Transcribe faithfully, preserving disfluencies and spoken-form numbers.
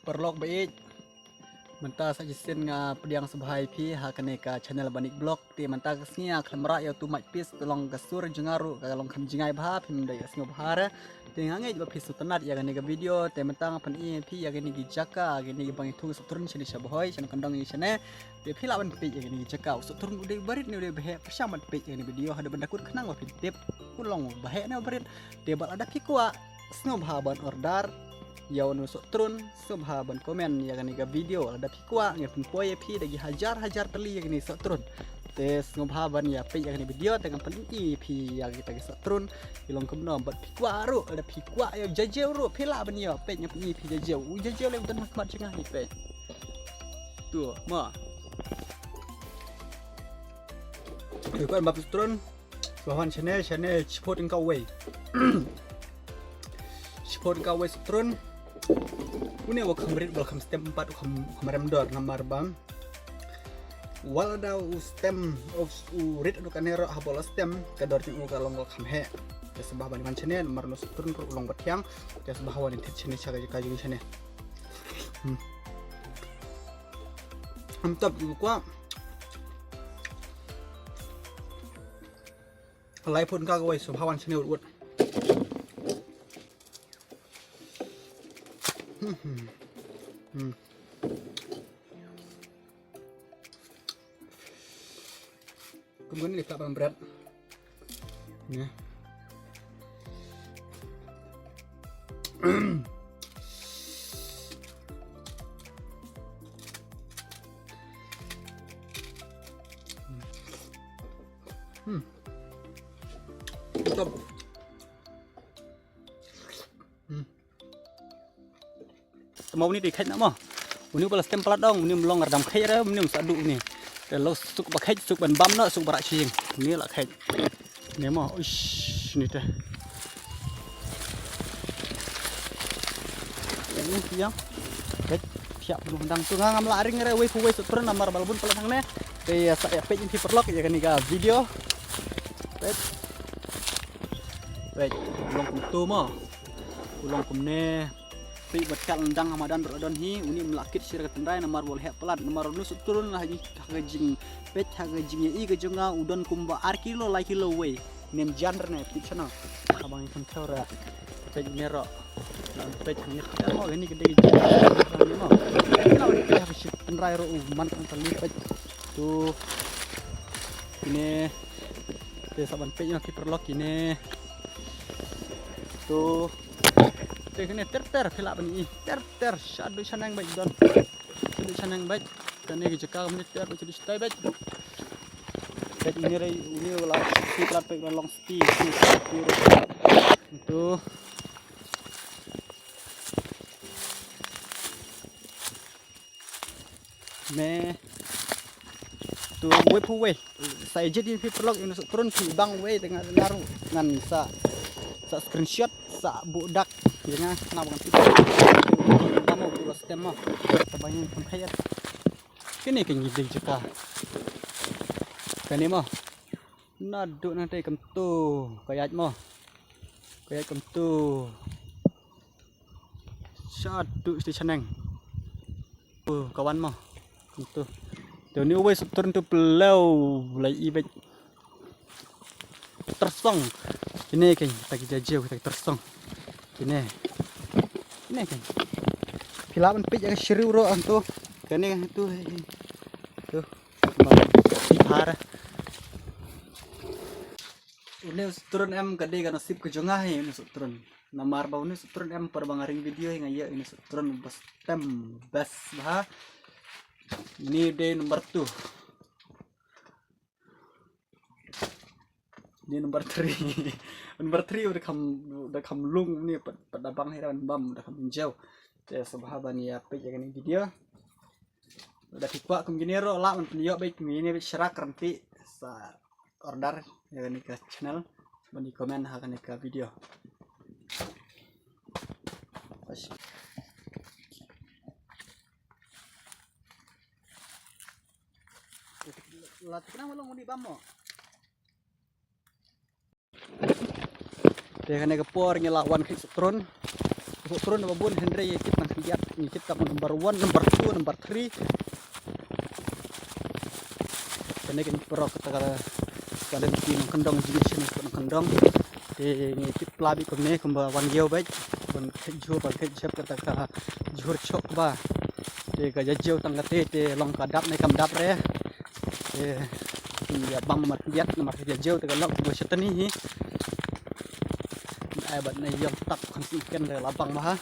Paralok ba ïeit, mynta sa shisien nga pdiang sngewbha ïa phi ha kane ka channel Banik Vlog. Te mynta ka sngi nga khlem rah ïa utu u mic piece, ka long ka sur jong nga ruh ka long kham jngai bha, phim da ïohsngew bha re. Te nga ngeit ba phi sngewtynnat ïa kane ka video. Te mynta nga pyni ïa phi ïa kine ki jaka, kine kiba ngi thung sohtrun shane sha Bhoi, shane kyndong ïa shane. Te phi lah ban peit ïa kine ki jaka, u sohtrun u dei ba rit ne u dei ba heh, pyrshang ban peit ïa kane video haduh ban da kut khnang ba phin tip u long ba heh ne ba rit. Te bad lada phi kwah, sngewbha ban order ïa une u sohtrun, sngewbha ban comment ïa kane ka video. Lada phi kwah, ngan pynpoi ïa phi da ki hajar hajar tylli ïa kine ki sohtrun. Te sngewbha ban ïa peit ïa kane ka video, te ngan pyni ïa phi ïa kita ki sohtrun ki long kumno. Bad phi kwah ruh, lada phi kwah ïa u jajew ruh, phi lah ban ïa peit, ngan pyni ïa phi jajew. U jajew lei u don ha khmat jong nga, peit. Tu, ma. Ïa ka ban bam sohtrun, sngewbha wan shane, shane shiphew tyngka uwei. Shiphew tyngka uwei sohtrun. Une u kham rit, u kham stem pat, u kham, u kham rem dor namar ba wat la da u stem, u, u rit haduh kane ruh haba u la stem, ka dor jong u ka long ka kham heh. Te sngewbha ban wan shane namar une u sohtrun ruh u long ba thiang. Te sngewbha wan thied shane sha ka jaka jong ngi shane. Hmm. Ym tap u kwah. Laiphew tyngka kawei, sngewbha wan shane wut wut. Hmm, hmm. Hmm. Kum kane lei pynbret. Nè. Hmm. Mantap. Hmm. Te ma une te kheit na ma. Une ba la stem palat dong, une ym long ardam kheit re, une ym sa duh une. Te lo suk ba kheit, suk ban bam na, suk ba rah shisien. Une la kheit. Ne ma, uish, une te. Une te ïa. Kheit, thiah pynlong dang tu nga ngam lah ring re, wei phew wei sohtrun namar ba la bun palat hangne. Te ïa sa ïa peit ïa phi paralok ïa kane ka video. Peit. Peit, long kumtu ma. U long kumne. Peit bad ka lyndang ha madan ruh don hi, une ym lah kit sha ka tynrai namar ba u la heh palat, namar une u sohtrun ha ka jing, peit ha ka jingïohi ka jong nga u don kumba ar kilo, lai kilo wei. Ym jan re ne, peit shano. Haba ngi kham thew re. Peit ne ruh. Peit hangne peit mo, kane ka dei ka jing. Peit ha ka tynrai ruh u man kan tali peit. Tu. Kine. Te sa ban peit ïa phi paralok kine. Tu. Te kine ter ter phi lah ban i. Ter ter shaduh shaneng beit don. Shaduh shaneng beit. Kane ki jaka kane ter beit shaduh shatai beit. Beit une re une wala spi plat beit long spi spi spi. Tu. Me. Tu wei phew wei. Sa ejit ïa phi paralok ïa une u sohtrun phi bang wei te nga naru ngan sa, sa screenshot sa buh dak ïa nga na ba ngan tip. Ba mo buh stem mo. Sa ba ngin pynkhait. Kine kine dei jaka. Kane mo. Naduh nangtei kumtu ka ïaid mo. Ka ïaid kumtu. Shaduh shatei shaneng. Uh, ka wan mo. Kumtu. Te une uwei sohtrun tu pynlew lai i beit. Tyrsong. Kine kein kita ki jajew kita ki tyrsong. Kine. Kine kein. Phi lah ban peit ïa ka shriew ruh hangtu. Kane hangtu. Tu. Ba. Ipar. Une u sohtrun em ka dei ka nasib ka jong nga hi une u sohtrun. Namar ba une u sohtrun em por ba nga ring video hi nga ïoh une u sohtrun ba stem best bha. Une dei number two. Une number three. Number three u da kham, u da kham lung une pat, pat da bang hi da ban bam u da kham jew. Te sngewbha ban ïa peit ïa kane video. Lada phi kwah kum kine ruh lah ban pynïoh beit kum kine beit, shrak ryntih sa order ïa kane ka channel ban ïa comment ha kane ka video. La tikna ma long uni bam mo. Te kane ka por ngi la wan khait sohtrun. Ka Buh krun ba bun hynrei ïa kit nang khyndiat, ïa kit tang number one, number two, number three. Kane kan paralok kata ka, ka lynti nongkyndong, jingïashem nongkyndong. Te ngi tip pla bit kumne kumba wan ïew bad ban khet jhur ban khet jhep kata ka jhur chok ba. Te ka jajew tang kata te long ka dap ne kam dap re. Te ïa bang mat ïat namar ka jajew te ka long kumba shatani hi. Ai bad ne ïong tap kan ken la bang ba ha.